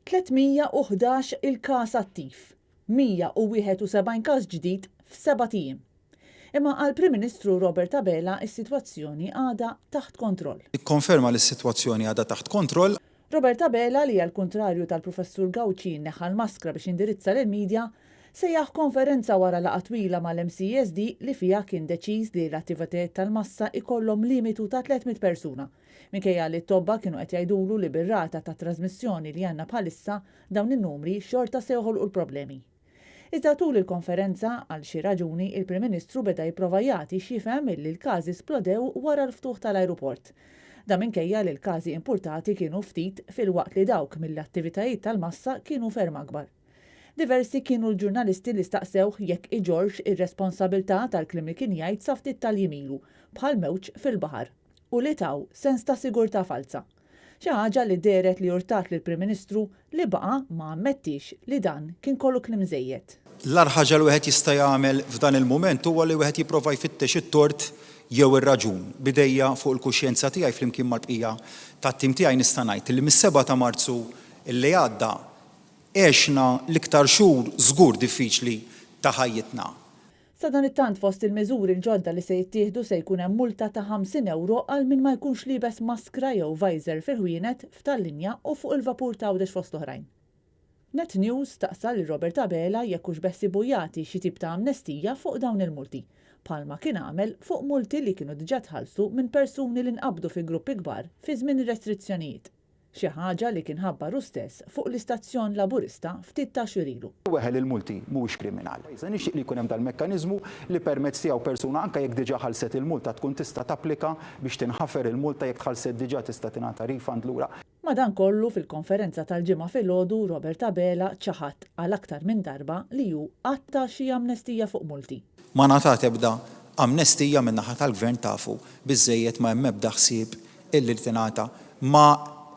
311 il-każ attiv, 171 każ ġdid f'sebat ijiem. Imma għall-Prim Ministru Robert Abela s-sitwazzjoni għadha taħt kontroll. Nikkonferma li s-sitwazzjoni għadha taħt kontroll. Robert Abela, li għall-kuntrarju tal-Professur Gauci neħħa l-maskra biex jindirizza lill-media, sejjaħ konferenza wara laqgħa twila mal-MCESD li fiha kien deċiż li l-attivitajiet tal-massa jkollhom limitu ta' 300 persuna Minkejja li t-tobba kienu qed jgħidulu li bir-rata ta' trażmissjoni li għandna bħalissa, dawn in-numri xorta se joħolqu l-problemi. Iżda tul il-konferenza, għal xi raġuni, il-Prim Ministru beda jipprova jagħti x'jifhem illi l-każi splodew wara l-ftuħ tal-ajruport. Dan minkejja li l-każi impurtati kienu ftit filwaqt li dawk mill-attivitajiet tal-massa kienu ferm akbar. Diversi kienu l-ġurnalisti li staqsewh jekk iġorrx ir-responsabilità tal-kliem li kien jgħid sa ftit tal-jiem ilu, bħal mewġ fil-baħar, u li taw sens ta' sigurtà falza. Xi ħaġa li dehret li urtat lill-Prim Ministru li baqa' ma ammettiex li dan kien kollu kliem żejjed. L-agħar ħaġa li wieħed jista' jagħmel f'dan il-mument huwa li wieħed jipprova jfittex it-tort jew ir-raġun. B'idejja fuq il-kuxjenza tiegħi flimkien mal-bqija tat-tim tiegħi nista' ngħid li mis-sebgħa ta' Marzu li għadda Għexna l-iktar xhur żgur diffiċli ta' ħajjitna. Sadanittant fost il-miżuri l-ġodda li se jittieħdu se jkun hemm multa ta' 50 ewro għal min ma jkunx liebes maskra jew visor fil-ħwienet, f'tal-linja u fuq il-vapur t'Għawdex fost oħrajn. Net News staqsa lil Robert Abela jekk hux beħsiebu jagħti xi tip ta' amnestija fuq dawn il-multi, bħalma kien għamel fuq multi li kienu diġà tħallsu minn persuni li nqabdu fi gruppi kbar fi żmien ir-restrizzjonijiet. Xi ħaġa li kien ħabbar hu stess fuq l-istazzjon Laburista ftit ta' xhur ilu. Weħel il-multi mhuwiex kriminal. Iżda nixtieq li jkun hemm dal-mekkaniżmu li permezz tiegħu persuna anke jekk diġà ħallset il-multa tkun tista' tapplika biex tinħafer il-multa jekk tħallset diġà tista' tingħata refund lura. Madankollu, fil-konferenza tal-Ġimgħa filgħodu, Robert Abela ċaħad għal aktar minn darba li hu qatt ta xi amnestija fuq multi. Ma ngħatat ebda amnestija min-naħa tal-Gvern tafu biżżejjed ma hemm ebda ħsieb illi tingħata ma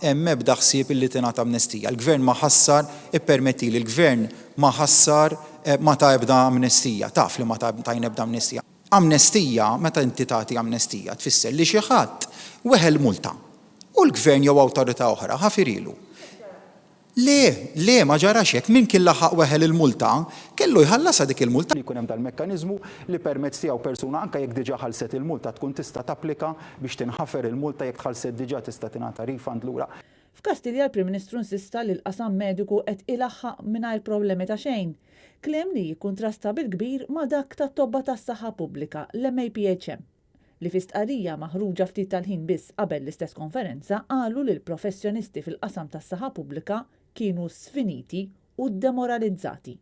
hemm ebda ħsieb illi tingħata amnestija. Il-Gvern ma ħassar, ippermettili, il-Gvern ma ħassar, ma ta ebda amnestija. Taf li ma tajna ebda amnestija. Amnestija, meta inti tagħti amnestija, tfisser li xi ħadd weħel multa u l-Gvern jew awtorità oħra ħafirilu. Le, le, ma ġarax hekk. Min kien laħaq weħel il-multa, kellu jħallasha dik il-multa. Li jkun hemm dal-mekkaniżmu li permezz tiegħu persuna anke jekk diġà ħallset il-multa tkun tista' tapplika biex tinħafer il-multa jekk tħallset diġà tista' tingħata refund lura. F'Kastilja l-Prim Ministru insista li l-qasam mediku qed ilaħħaq mingħajr problemi ta' xejn. Kliem li jikkuntrasta bil-kbir ma' dak tat-tobba tas-saħħa pubblika, l-MAPHM. li fi stqarrija maħruġa ftit tal-ħin biss qabel l-istess konferenza qalu li l-professjonisti fil-qasam tas-saħħa pubblika kienu sfiniti u demoralizzati.